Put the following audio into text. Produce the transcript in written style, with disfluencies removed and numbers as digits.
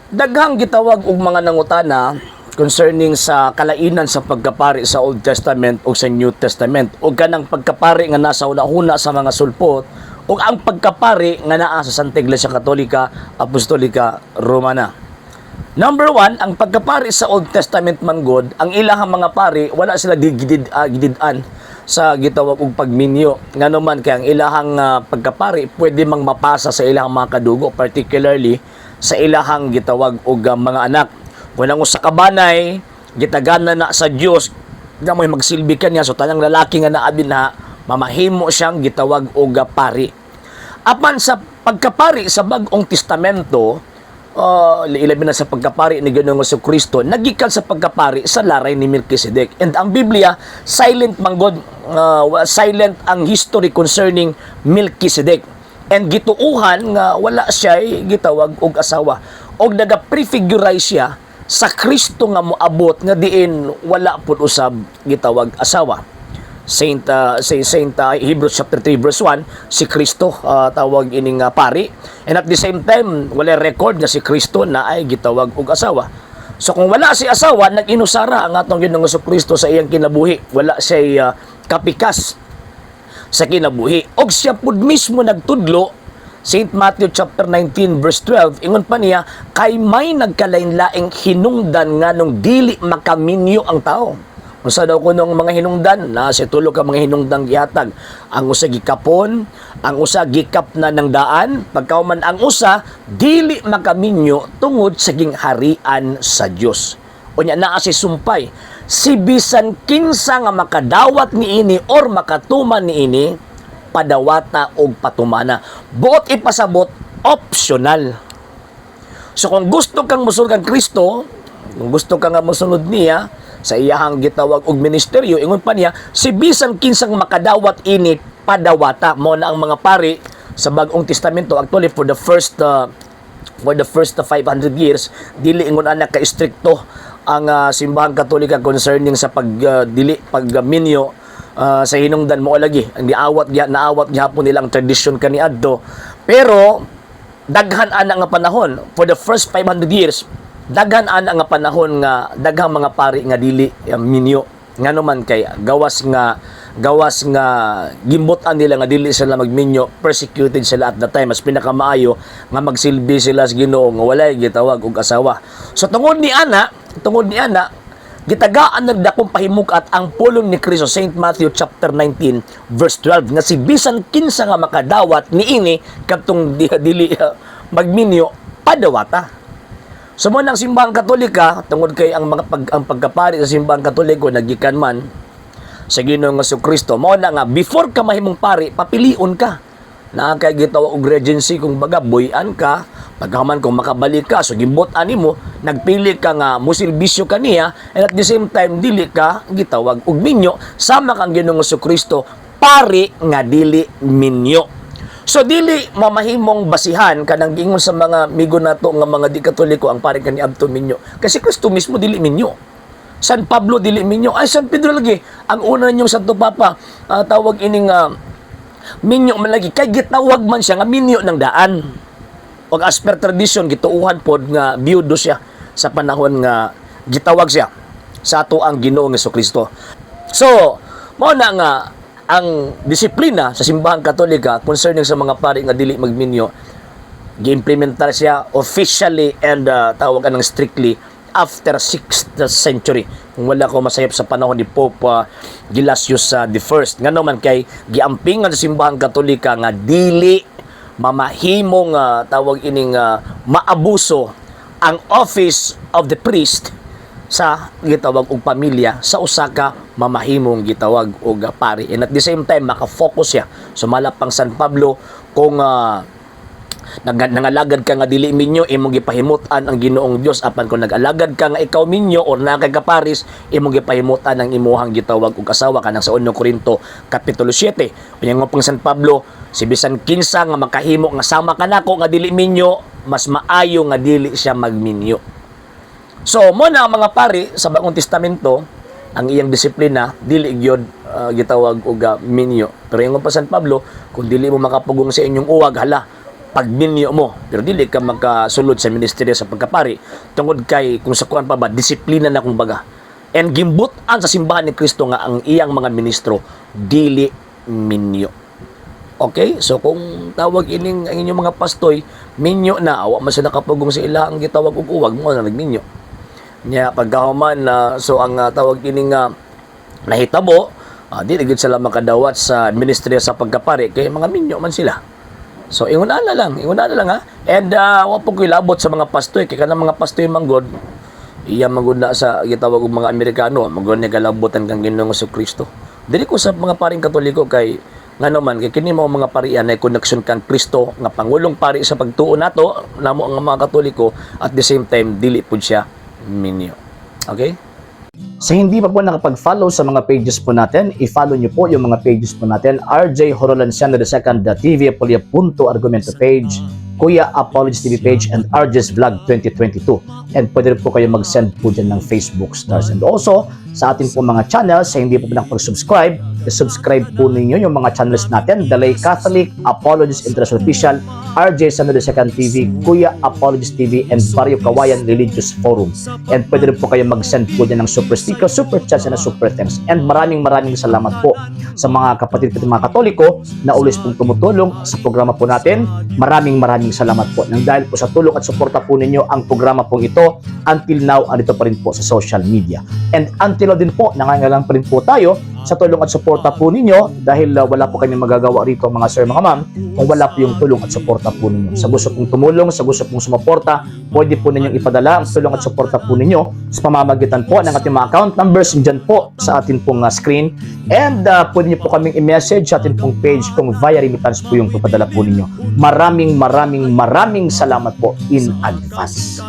Daghang gitawag og mga nangutana concerning sa kalainan sa pagkapari sa Old Testament o sa New Testament o kanang pagkapari nga nasa una-una sa mga sulpot o ang pagkapari nga naa sa Santa Iglesia Katolika Apostolika Romana. Number one, ang pagkapari sa Old Testament man gud, ang ilahang mga pari, wala sila gidid-an sa gitawag og pagminyo. Ngano man kay ang ilahang pagkapari pwede mang mapasa sa ilahang mga kadugo, particularly sa ilahang gitawag og mga anak. Kung ang usa ka banay, gitagana na sa Dios nga mo'y magsilbi kaniya, so tanang lalaki nga naa dinha, mamahimo siyang gitawag og pari. Apan sa pagkapari sa Bag-ong Testamento, ilabi na sa pagkapari ni Ginoong Kristo, nagikan sa pagkapari sa laray ni Melchizedek. And ang Biblia, silent man gud, silent ang history concerning Melchizedek. And gituuhan nga wala siya gitawag og asawa. Og naga-prefigurize siya sa Kristo nga moabot nga diin wala pud usab gitawag asawa. Saint say Saint Hebrews chapter 3 verse 1, si Kristo tawag ining pari, and at the same time wala record nga si Kristo na ay gitawag og asawa. So kung wala si asawa, nag-inusara ang atong Ginoong Kristo sa iyang kinabuhi, wala siya kapikas sa kinabuhi. Og siya pud mismo nagtudlo, St. Matthew chapter 19 verse 12, ingon pa niya, kay may nagkalain-laing hinungdan nganong dili makaminyo ang tao. Unsa daw kuno ang mga hinungdan? Na si tulo ka mga hinungdang gihatag. Ang usa gikapon, ang usa gikap na ng daan, pagkauman ang usa dili makaminyo tungod sa gingharian sa Dios. Unya naa si sumpay. Si bisan kinsa nga makadawat niini or makatuman niini, padawata og patumana. Buot ipasabot, optional. So kung gusto kang musunod kang Kristo, kung gusto ka nga mosunod niya sa iyahang gitawag og ministeryo, ingon pa niya, si bisan kinsang makadawat ini, padawata. Mo na ang mga pari sa Bag-ong Testamento, actually for the first 500 years, dili ingon ana ka istrikto ang Simbahang Katolika concerning sa pag dili pagminyo sa hinungdan mo. Lagi ang giawat giha naawat gihapon nilang tradisyon kaniadto, pero daghan ana nga panahon, for the first 500 years, daghan ana nga panahon nga daghang mga pari nga dili minyo, ngano man kay gawas nga gimbot-an nila nga dili sila magminyo, persecuted sila at the time. Mas pinakamaayo nga magsilbi sila sa Ginoo nga walay gitawag og asawa. So tungod ni ana, gitagaan ng dakong pahimukat ang pulong ni Kristo, St. Matthew chapter 19 verse 12, nga si bisan kinsa nga makadawat niini, kadtong dili magminyo, padawata. So mo ng Simbahang Katolika, tungod kay ang pagkapari sa Simbahang Katoliko nagikan man sa Ginoong Kristo, mao na nga before ka mahimong pari, papilion ka. Naa kay gitawag og regency, kung baga buy-an ka, pagkahuman kung makabalik ka, so gimbot-an nimo, nagpili ka nga musilbisyo ka niya, and at the same time dili ka gitawag og minyo sama kang Ginoong Kristo, pari nga dili minyo. So dili mamahimong basihan kanang giingon sa mga migo nato nga mga di Katoliko, ang pari kaniadto minyo. Kasi Kristo mismo dili minyo. San Pablo dili minyo. Ay, San Pedro lagi. Ang una ninyong Santo Papa, tawag ining minyo man lagi kay gitawag man siya nga minyo ng daan. Og as per tradition, gituuhan pod nga biyudo siya sa panahon nga gitawag siya sa ato ang Ginoong Kristo. So, mao na nga ang disiplina sa Simbahang Katolika concerning sa mga pari nga dili magminyo, giimplementar siya officially and tawag anang strictly after 6th century, kung wala ko masayop, sa panahon ni Pope Gelasius the First, ngano man kay giampingan sa Simbahang Katolika nga dili mamahimong tawag ining maabuso ang office of the priest sa gitawag og pamilya sa usa ka mamahimong gitawag og pari, and at the same time maka-focus siya. Sumala pang San Pablo, kung nangalagad ka nga dili minyo, imong gipahimut-an ang Ginoong Dios, apan kung nag-alagad ka nga ikaw minyo or naa kay kaparis, imong gipahimut-an ang imuhang gitawag og asawa, kanang sa 1 Corinto kapitulo 7. Unya nga pang San Pablo, si bisan kinsa nga makahimo nga sama kanako nga dili minyo, mas maayo nga dili siya magminyo. So, mo na ang mga pari sa Bagong Testamento, ang iyang disiplina, dili gyud gitawag og minyo. Pero ingon pa San Pablo, kung dili mo makapugong sa inyong uwag, hala, Pagminyo mo, pero dili ka makasulod sa ministeryo sa pagkapari tungod kay kung sa kuan pa ba, disiplina na kumbaga. And gimbut-an sa Simbahan ni Kristo nga ang iyang mga ministro dili minyo. Okay? So kung tawag ining ang inyong mga pastoy, minyo na, awa man sila kapugong sa ila ang gitawag og uwag mo na nagminyo. Nya pagkahuman na, so ang tawag ining nahitabo, di na gyud sila makadawat sa ministrya sa pagkapari kay mga minyo man sila. So ingon na lang, ingon na lang ha. And wa po ko'y labot sa mga pastoy kay kanang mga pastoy manggod iya manggod na sa gitawag og mga Amerikano, manggod niya kalabutan kang Ginoong Kristo. Dili ko sa mga paring Katoliko kay ngano man kay kini mao mga parian ay connection kang Kristo nga pangulong pari sa pagtuo nato namo ang mga Katoliko. At the same time, dili pud siya minyo. Okay? Sa hindi pa po nakapag-follow sa mga pages po natin, i-follow nyo po yung mga pages po natin. RJ Horolanciano II, TV Apolia Punto Argumento page, Kuya Apologies TV page, and RJ's Vlog 2022. And pwede rin po kayo mag-send po dyan ng Facebook stars. And also, sa ating po mga channels, sa hindi po nakapag-subscribe, i-subscribe po ninyo yung mga channels natin: Dalay Catholic, Apologies International Official, RJ Sano II TV, Kuya Apologies TV, and Barrio Kawayan Religious Forum. And pwede rin po kayo mag-send po dyan ng super sticker, super chats, and super thanks. And maraming maraming salamat po sa mga kapatid ko, mga Katoliko na always pong tumutulong sa programa po natin. Maraming maraming salamat po. Nang dahil po sa tulong at suporta po ninyo, ang programa pong ito until now andito pa rin po sa social media. And until now din po, nangangailangan pa rin po tayo sa tulong at suporta po ninyo dahil wala po kami magagawa rito, mga sir, mga ma'am, kung wala po yung tulong at suporta po ninyo. Sa gusto pong tumulong, sa gusto pong sumuporta, pwede po ninyong ipadala ang tulong at suporta po ninyo sa pamamagitan po ng ating mga account numbers dyan po sa ating pong screen. And pwede niyo po kaming i-message sa ating pong page kung via remittance po yung papadala po ninyo. Maraming maraming maraming salamat po in advance.